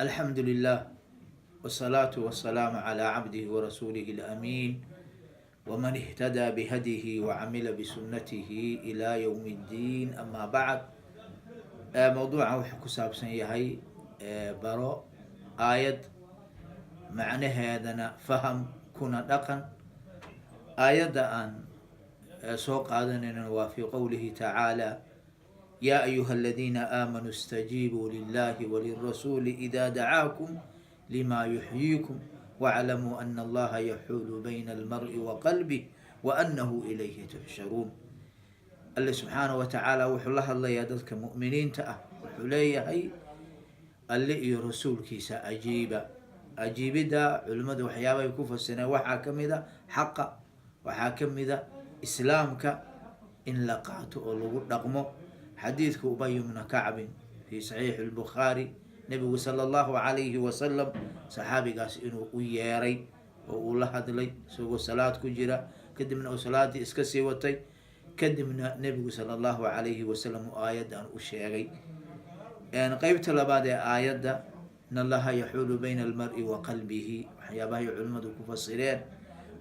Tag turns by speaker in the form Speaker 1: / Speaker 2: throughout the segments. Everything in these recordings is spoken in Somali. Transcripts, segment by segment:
Speaker 1: Alxamdu lilah wsalaatu wasalaamu calaa cabdihi warasuulihi alamiin wman ihtadaa bihadyihi wacamila bisunatihi ilaa yowmi ddiin, ama bacd. Mowduucan wuxuu ku saabsan yahay baro aayad, macnaheedana faham kuna dhaqan. Aayadda aan soo qaadanayna waa fi qowlihi tacaala: "Ya ayuha aladiina aamanuu istajiibuu lilahi walirasuuli ida dacaakum lima yuxyiikum waclamuu ana allaha yaxuulu bayna almar'i wa qalbih wa anahu ilayhi tuxsharuun." Alle subxaanahu wa tacaala wuxuu la hadlayaa dadka mu'miniinta ah. Wuxuu leeyahay: Alle iyo rasuulkiisa ajiiba. Ajiibidda culimmadu waxyaabahay ku fasireen waxaa ka mid a xaqa, waxaa ka mid a islaamka in la qaato oo lagu dhaqmo. Xadiidka Ubay bna Kacbin fi saxiixi lbukhaari, nebigu sala allahu calayhi wasalam saxaabigaas inuu u yeeray oo uu la hadlay isagoo salaad ku jira, kadibna uu salaadii iska sii watay, kadibna nebigu sala allahu calayhi wasalam uu aayaddan u sheegay. Qeybta labaad ee aayadda, "in allaha yaxuulu bayna almari wa qalbihi", waxyaabahay culimmadu ku fasireen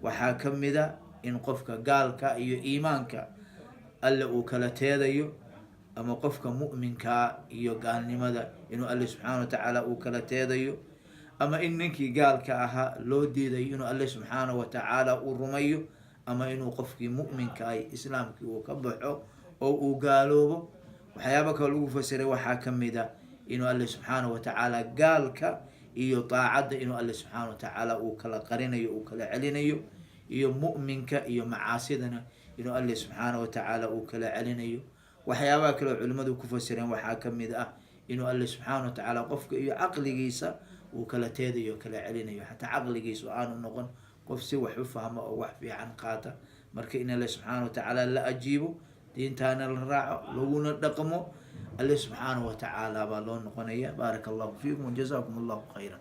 Speaker 1: waxaa ka mida in qofka gaalka iyo iimaanka Alle uu kala teedayo, ama qofka mu'minkaa iyo gaalnimada inuu Alle subxaana wa tacaala uu kala teedayo, ama in ninkii gaalka ahaa loo diidayo inuu Alle subxaana wa tacaala uu rumayo, ama inuu qofkii mu'minka ay islaamkii uu ka baxo oo uu gaaloobo. Waxyaaba kale lagu fasiray waxaa ka mid a inuu Alle subxaana wa tacaala gaalka iyo daacadda inuu Alle subxaana wa tacaala uu kala qarinayo, uu kala celinayo, iyo mu'minka iyo macaasidana inuu Alle subxaana wa tacaala uu kala celinayo. Waxyaabaha kale oo culimmadu ku fasireen waxaa ka mid ah inuu Alle subxaana wa tacaala qofka iyo caqligiisa uu kala teedayo, kala celinayo, xataa caqligiisu aanu noqon qof si wax u fahmo oo wax fiican qaata. Marka in Alle subxaana wa tacaala la ajiibo, diintaana la raaco, laguna dhaqmo, Alle subxaana wa tacaala baa loo noqonaya. Baaraka allahu fiikum wajazaakum allahu khayran.